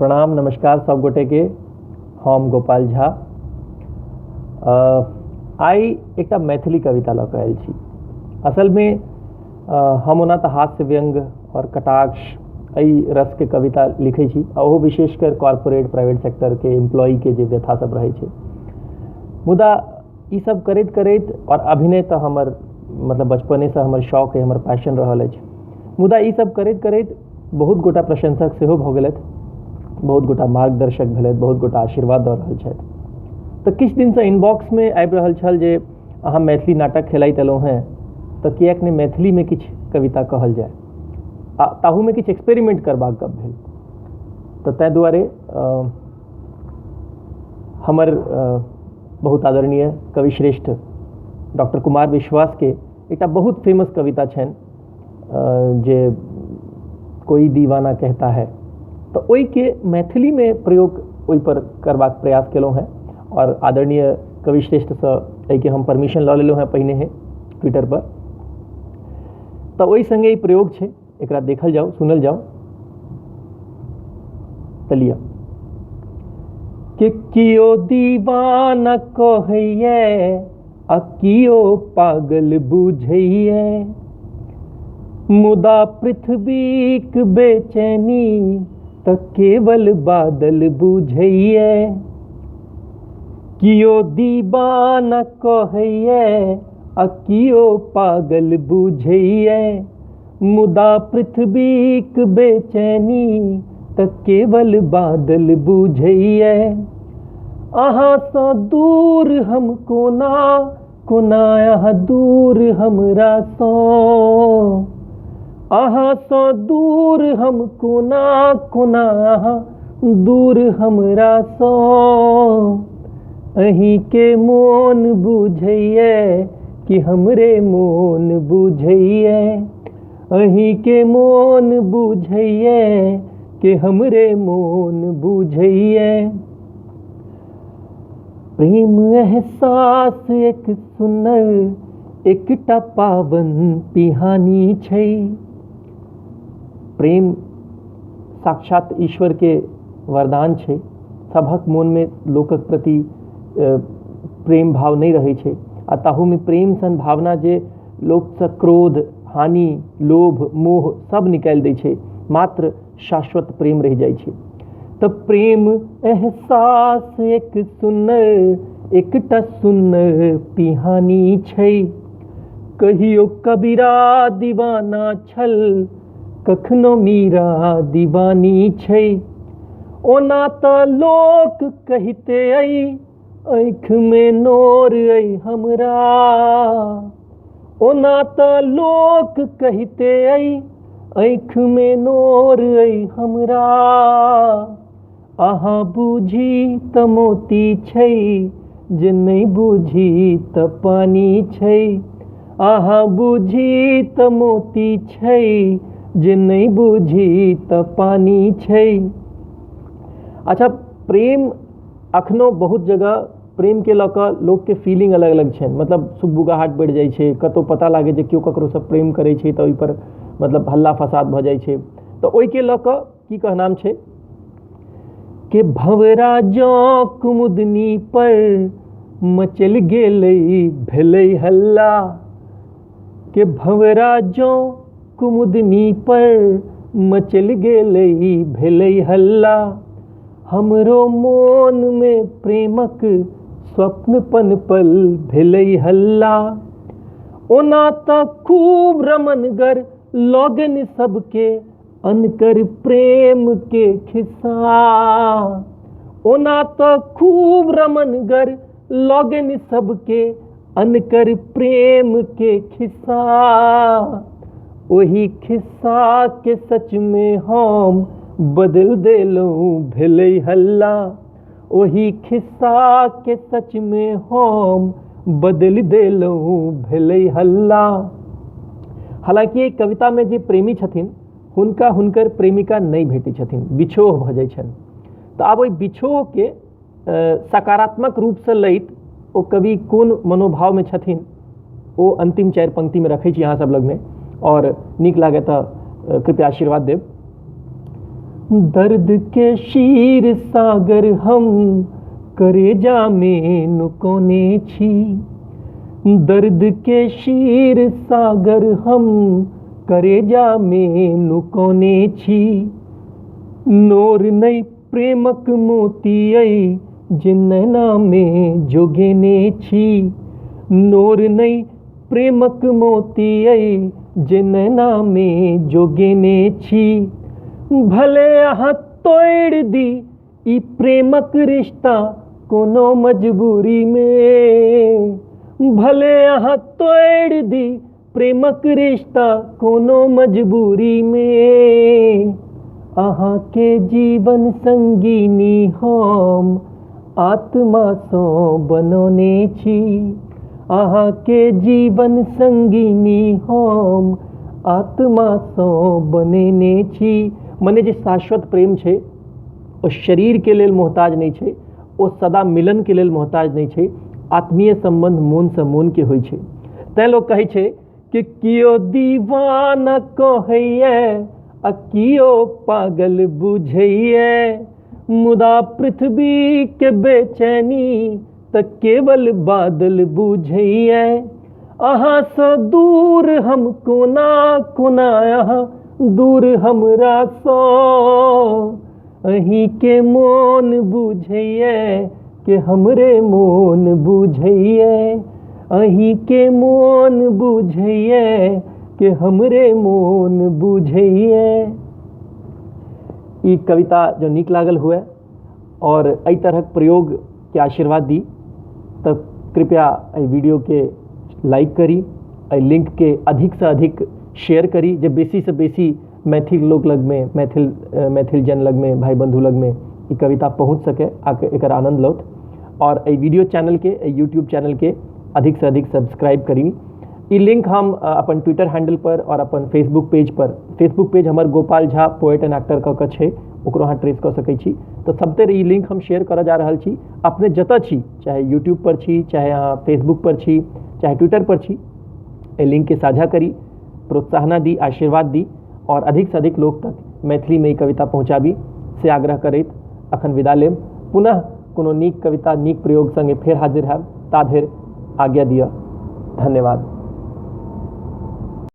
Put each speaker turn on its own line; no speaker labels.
प्रणाम नमस्कार सब गोटेके। हम गोपाल झा आइ एकटा मैथिली कविता लऽ कऽ आयल छी। असलमे हम ओना तऽ हास्य व्यङ्ग आओर कटाक्ष एहि रसके कविता लिखै छी आ ओहो विशेषकर कॉरपोरेट प्राइवेट सेक्टरके एम्प्लॉइके जे व्यथा सब रहै छै, मुदा ई सब करैत करैत आओर अभिनय तऽ हमर मतलब बचपनेसँ हमर शौक अइ, हमर पैशन रहल अछि, मुदा ई सब करैत करैत बहुत गोटा प्रशंसक सेहो भऽ गेलथि, बहुत गोटा मार्गदर्शक भेलथि, बहुत गोटा आशीर्वाद दऽ रहल छथि। तऽ किछु दिनसँ इनबॉक्समे आबि रहल छल जे अहाँ मैथिली नाटक खेलाइत एलहुँ हेँ तऽ किएक नहि मैथिलीमे किछु कविता कहल जाय आ ताहूमे किछु एक्सपेरिमेंट करबाक गप भेल। तऽ ताहि दुआरे हमर बहुत आदरणीय कविश्रेष्ठ डॉक्टर कुमार विश्वासके एकटा बहुत फेमस कविता छनि जे कोई दीवाना कहता है, तऽ ओहिके मैथिलीमे प्रयोग ओहिपर करबाक प्रयास केलहुँ हेँ आओर आदरणीय कविश्रेष्ठसँ एहिके हम परमिशन लऽ लेलहुँ हेँ पहिनेहे ट्विटरपर। तऽ ओहि सङ्गे ई प्रयोग छै, एकरा देखल जाउ, सुनल जाउ। तऽ लिअ। कि कियो दीवाना कहैये आ कियो पागल बुझैये, मुदा पृथ्वीक बेचैनी तऽ केवल बादल बुझैये। कियो दीवाना कहैये आ कियो पागल बुझैये, मुदा पृथ्वीक बेचैनी तऽ केवल बादल बुझैये। अहाँसँ दूर हम कोना कोना अहाँ दूर हमरासँ, अहाँसँ दूर हम कोना कोना अहाँ दूर हमरासँ। अहीँके मोन बुझैये कि हमरे मोन बुझैये, अहीँके मोन बुझैये कि हमरे मोन बुझैये। प्रेम एहसास एक सुन्नर एकटा पावन पिहानी छै। प्रेम साक्षात ईश्वरके वरदान छै। सभक मोनमे लोकक प्रति प्रेम भाव नहि रहै छै आ ताहूमे प्रेम सन भावना जे लोकसँ क्रोध, हानि, लोभ, मोह सब निकालि दै छै, मात्र शाश्वत प्रेम रहि जाइ छै। तऽ प्रेम एहसास एक सुन्नर एकटा सुन्नर पिहानी छै। कहियो कबीरा दीवाना छल, कखनो मीरा दीवानी छै। ओना तऽ लोक कहिते अइ आँखिमे नोर अइ हमरा, ओना तऽ लोक कहिते अइ आँखिमे नोर अइ हमरा। अहाँ बूझी तऽ मोती छै, जे नहि बूझी तऽ पानि छै। अहाँ बूझी तऽ मोती छै, जे नहि बूझी तऽ पानि छै। अच्छा, प्रेम अखनो बहुत जगह प्रेमके लऽ कऽ लोकके फीलिंग अलग अलग छनि, मतलब सुगबुगाहट बढ़ि जाइ छै, कतहु पता लागै जे केओ ककरोसँ प्रेम करै छै तऽ ओहिपर मतलब हल्ला फसाद भऽ जाइ छै। तऽ ओहिके लऽ कऽ की कहनाम छै कि भंवरा जँ कुमुदनी पर मचलि गेलै भेलै हल्ला, कि भंवरा जँ कुमुदनी पर मचलि गेलै भेलै हल्ला। हमरो मोनमे प्रेमक स्वप्न पनपल भेलै हल्ला। ओना तऽ खूब रमनगर लगन सबके अनकर प्रेम के खिस्सा, ओना तऽ खूब रमनगर लगन सबके अनकर प्रेम के खिस्सा। ओहि खिस्सा के सच में हम बदल देलहुँ भेलै हल्ला, ओहि खिस्सा के सच में हम बदलि देलहुँ भेलै हल्ला। हालाँकि एहि कवितामे जे प्रेमी छथिन हुनका हुनकर प्रेमिका नहि भेटै छथिन, बिछोह भऽ जाइ छनि। तऽ आब ओहि बिछोहके सकारात्मक रूपसँ लैत ओ कवि कोन मनोभावमे छथिन ओ अन्तिम चारि पंक्तिमे रखै छी अहाँ सब लगमे, आओर नीक लागै तऽ कृपया आशीर्वाद देब। दर्दके क्षीर सागर हम करेजामे नुकौने छी। दर्दके क्षीर सागर हम करेजामे नुकौने छी। नोर नहि प्रेमक मोती अइ जे नैनामे जोगेने छी। नोर नहि प्रेमक मोती अइ जे नैनामे जोगेने छी। भले अहाँ तोड़ि दी ई प्रेमक रिश्ता कोनो मजबूरीमे, भले अहाँ तोड़ि दी प्रेमक रिश्ता कोनो मजबूरीमे, अहाँके जीवन संगिनी हम आत्मासँ बनौने छी। अहाँके जीवन संगिनी हम आत्मासँ बनेने छी। मने जे शाश्वत प्रेम छै ओ शरीरके लेल मोहताज नहि छै, ओ सदा मिलनके लेल मोहताज नहि छै। आत्मीय सम्बन्ध मोनसँ मोनके होइ छै। तैँ लोक कहै छै कि केओ दीवाना कहैए आ केओ पागल बुझैए, मुदा पृथ्वीके बेचैनी तऽ केवल बादल बुझैए। अहाँसँ दूर हम कोना कोना अहाँ दूर हमरासँ, अहीँके मोन बुझैए कि हमरे मोन बुझैए, अहीँके मोन बुझैए कि हमरे मोन बुझैए। ई कविता जँ नीक लागल हुए आओर एहि तरहक प्रयोगके आशीर्वाद दी तऽ कृपया एहि वीडियोके लाइक करी, एहि लिंकके अधिकसँ अधिक शेयर करी जे बेसीसँ बेसी मैथिल लोक लगमे, मैथिल मैथिल जन लगमे, भाइ बन्धु लगमे ई कविता पहुँच सकै आ एकर आनन्द लौथ। आओर एहि वीडियो चैनलके, एहि यूट्यूब चैनलके अधिकसँ अधिक सब्सक्राइब करी। ई लिंक हम अपन ट्विटर हैंडल पर आओर अपन फेसबुक पेज पर, फेसबुक पेज हमर Gopal Jha poet and actor कऽ कऽ छै, ओकरो अहाँ ट्रेस कऽ सकै छी। तऽ सबतरि ई लिंक हम शेयर करऽ जा रहल छी। अपने जतऽ छी, चाहे यूट्यूब पर छी, चाहे अहाँ फेसबुक पर छी, चाहे ट्विटर पर छी, एहि लिंकके साझा करी, प्रोत्साहना दी, आशीर्वाद दी आओर अधिकसँ अधिक लोक तक मैथिलीमे ई कविता पहुँचाबी से आग्रह करैत अखन विदा लेब। पुनः कोनो नीक कविता, नीक प्रयोग सङ्गे फेर हाजिर होयब। ता धरि आज्ञा दिअ। धन्यवाद।